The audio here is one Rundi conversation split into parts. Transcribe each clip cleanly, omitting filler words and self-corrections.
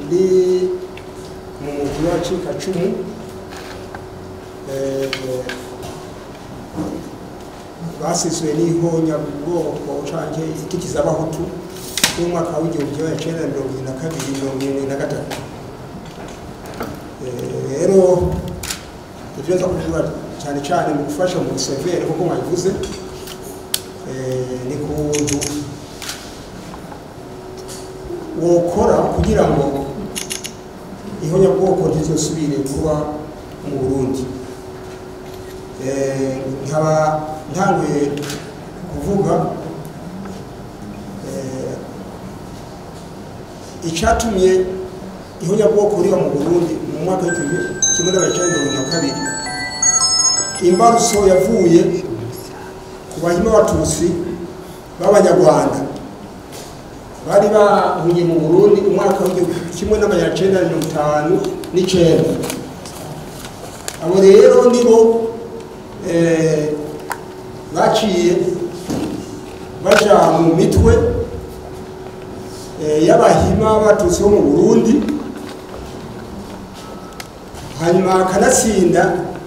Ndi mu mugwi w'abacikacumu basizwe n'ihonyabwoko canke itikizabahutu y'umwaka w'1972 73. Rero ivyo nza kuvuga cyane cyane mu gufasha mu severe kuko mwabivuze, ni kuntu wokora kugira ngo ihonyabwoko ntizosubire kuba mu Burundi. Nkaba ntanguye kuvuga icatumye ihonyabwoko riba mu Burundi mu mwaka w'1972. Imbarutso yavuye ku bahima b'Abatutsi b'Abanyarwanda bari bahungiye mu Burundi umwaka w'1959. Abo rero nibo baciye baja mu mitwe y'abahima b'Abatutsi bo mu Burundi, hanyuma kanatsinda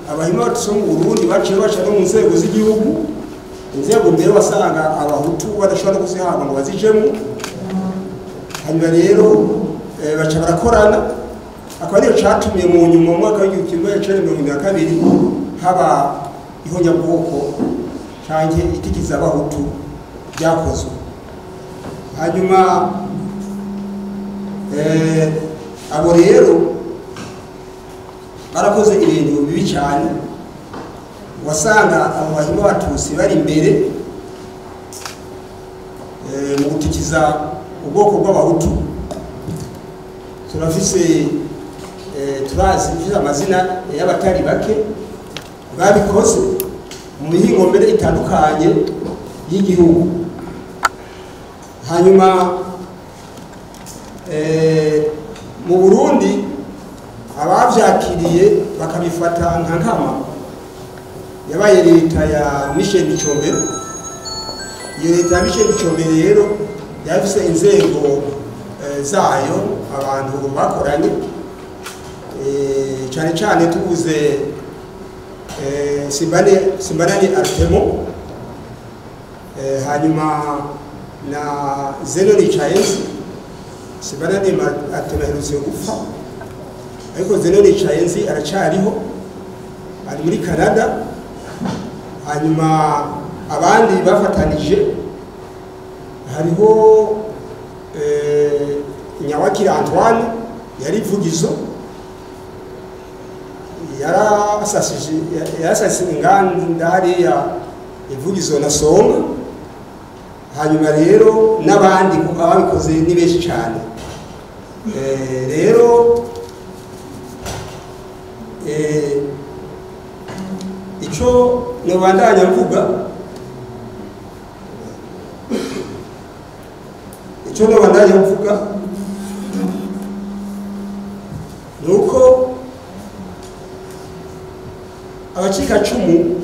abahima b'Abatutsi bo mu Burundi baciye baca no mu nzego z'igihugu, inzego mbere wasanga abahutu badashobora kuzihabwa ngo bazijemo. Hanyuma rero baca barakorana, akaba ariyo catumye mu nyuma mu mwaka w'1972 haba ihonyabwoko canke itikizabahutu ryakozwe. Hanyuma abo rero barakoze ibintu bibi cyane, wasanga abo bahima b'Abatutsi bari imbere mu gutikiza ubwoko bw'abahutu. Turafise turazi amazina y'abatari bake babikoze mu mihingo mbere itandukanye y'igihugu. Hanyuma mu Burundi abavyakiriye bakabifata nka nkama yabaye leta ya Michel Micombero. Iyo leta ya Michel Micombero rero yafise inzego zayo abantu bakoranye, cyane cyane tuvuze Simbanani Artemo, hanyuma na Zenon Chaenzi. Simbanani Artemo aherutse gupfa, ariko Zenon Chaenzi aracariho, ari muri Canada. Hanyuma abandi bafatanije hariho Nyawakira Antoine yari Vugizo, yarasasije inganda hariya Ivugizo na Songa. Hanyuma rero n'abandi ababikoze ni benshi cyane. Rero ico nobandanya mvuga, ico nobandanya mvuga nuko abacikacumu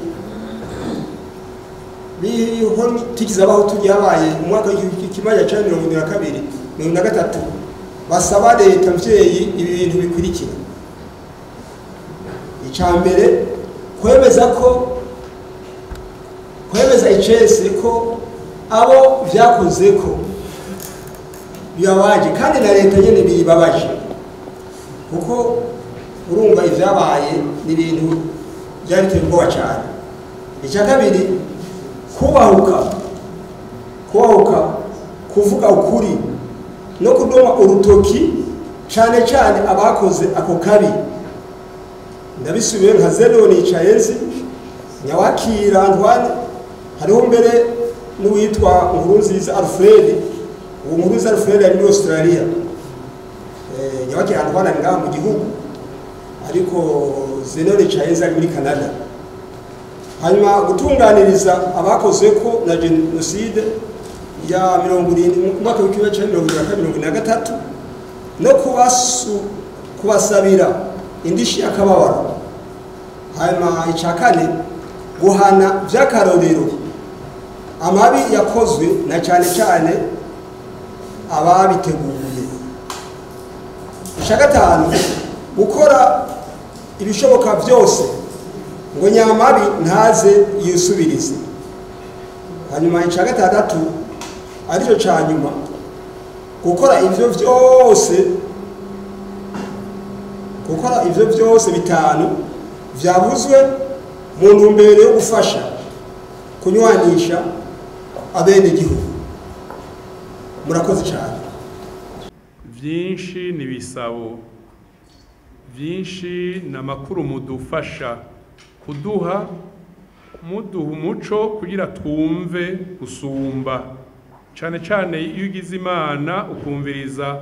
biho tikizabahutu ryabaye mu mwaka w'1972 73 basaba leta mvyeyi ibi bintu bikurikira. Ica mbere, kwemeza ko kwemeza icese ko abo vyakoze ko bibabaje, kandi na leta nyene bibabaje, kuko urumva ivyabaye ni ibintu byari biteye ubwoba cyane. Icya kabiri, kubahuka kuvuga ukuri no kudoma urutoki cyane cyane abakoze ako kabi. Ndabisubiye nka Zenon Chaenzi, Nyawakira Antoine, hariho mbere n'uwitwa Nkurunziza Alfred. Uwo Nkurunziza Alfred ari muri Australia. Nyawakira Antoine ari ngaha mu gihugu, ariko Zenon Chaenzi ari muri Canada. Hanyuma gutunganiriza abakoze ko na genocide ya 70 mu mwaka w'1973 no kubasabira indishi y'akababaro. Hanyuma ica kane, guhana vy'akarorero amabi yakozwe na cyane cyane ababiteguye. Icya gatanu, gukora ibishoboka byose ngo nyamabi ntaze yisubirize. Hanyuma icya gatandatu aricyo cya nyuma, gukora ivyo vyose, gukora ivyo byose bitanu vyavuzwe mu ntumbero yo gufasha kunywanisha abenegihugu. Murakoze cyane. Byinshi ni ibisabo, byinshi ni amakuru mudufasha kuduha, muduha umuco kugira twumve gusumba, cyane cyane iyo ugize Imana ukumviriza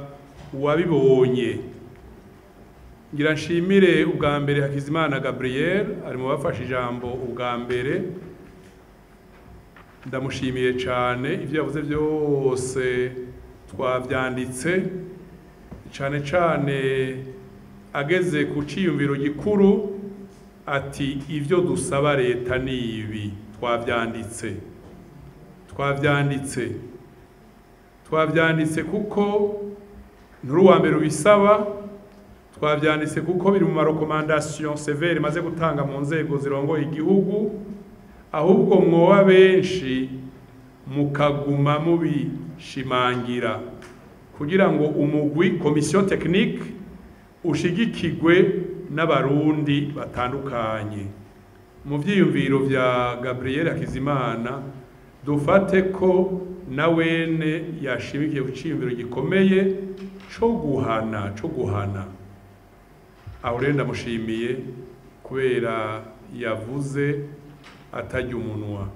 uwabibonye. Ngira nshimire ubwa mbere Hakizimana Gabriel ari mu bafashe ijambo ubwa mbere, ndamushimiye cyane, ibyo yavuze byose twabyanditse, cyane cyane ageze ku ciyumviro gikuru ati ibyo dusaba leta ni ibi, twabyanditse, twabyanditse, twabyanditse kuko nturi uwa mbere ubisaba, twabyanditse kuko biri mu ma recommandations sévères maze gutanga mu nzego zirongoye igihugu, ahubwo mwoba benshi mukaguma mubishimangira kugira ngo umugwi commission technique ushigikigwe n'abarundi batandukanye. Mu vyiyumviro vya Gabriel Hakizimana dufate ko na wene yashimikiye ku ciyumviro gikomeye co guhana, co guhana. Aho rero ndamushimiye kubera yavuze atarya umunwa.